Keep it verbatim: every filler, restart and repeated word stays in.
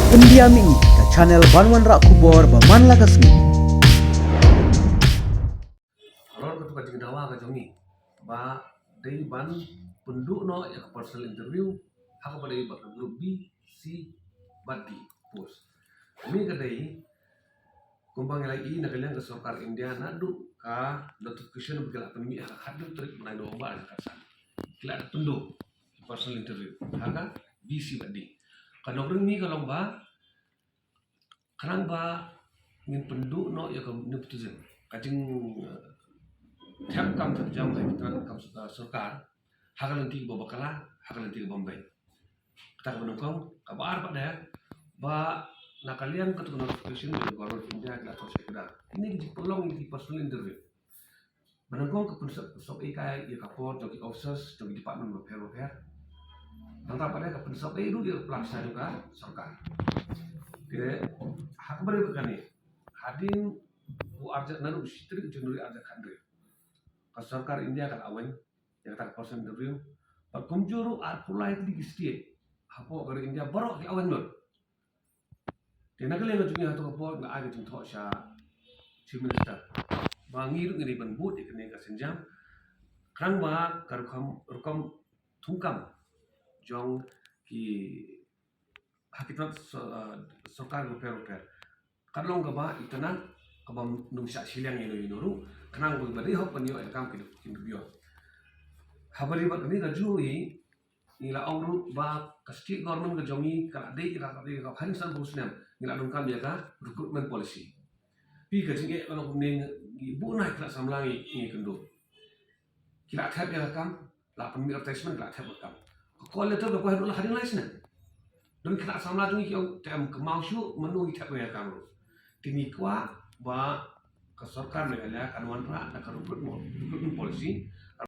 India Mih, ka channel ban wanrah khubor ba man la ka sngi. Ror ka tu ka jingdawa ka jong ngi ba dei ban pynduh noh ïa ka personal interview ha kaba dei bad ka group B, C bad D post. Kane ka dei kumba ngi la ïohi na ka liang ka sorkar India naduh ka notification ba ki la pynmih ha ka khathynriew tarik bnai November ar hajar khatsan. Ki la pynduh personal interview ha ka B, C bad D. Ka nongrim ngi ka long ba khnang ba ngin pynduh noh ïa ka nepotism, ka jing, eh, thep kam thep jam ha ka, kam, eh, sorkar, ha ka lynti kaba bakla, ha ka lynti kaba ym beit. Kata kaba nyngkong. Kaba ar pat de ba na ka liang katu ka notification jong ka Government of India ki la thoh sha ki kdar, kine ki jingpynlong ïa ki personal interview. Ba nyngkong ka pynsop, pynsop ei kai ïa ka por jong ki officers jong ki department bapher bapher. Nangta pat de ka pynsop ei ruh ïa ka plasha jong ka sorkar. Te ha kaba ri bad kane, hadien u ar hajar, naduh shi tarik January ar hajar khathynriew, ka sorkar India ka la weng ïa kata ka personal interview. Bad kumjuh ruh arphew lai tylli ki state hapoh ka ri India baroh ki la weng lut. Te na ka liang ka jong ngi ha katu ka por nga ai ka jingthoh sha Chief Minister ba ngi ruh ngi dei ban bud ïa kane ka sienjam, khnang ba ka rukom, rukom thungkam jong ki, ha ki tnat so-, eh, sorkar bapher bapher, kan long kaba itynnad, kaba ym shah shiliang ïano ïano ruh, khnang ba kiba dei hok ban ïoh ïa ka kam kin, kin ïoh. Haba ri bad kane ka jong ngi, ngi la ong ruh ba ka state government ka jong ngi ka la dei, ka la dei ka hynriew san phew snem ngi la donkam ïa ka recruitment policy. Phi, ka jingeh ka long kumne, ngi buh na ki khynnah samla ngi, ngi kynduh. Ki la thep ïa ka kam, la pynmih advertisement, ki la thep ïa ka kam. Ka call letter ka poi haduh la hadien lai snem. Don ki khynnah samla jong ngi ki ong te em kynmaw shuh mano ngi thep ïa ka kam ruh. Te ngi kwah ba ka sorkar Meghalaya kan wanrah da ka recruitment, recruitment policy, ka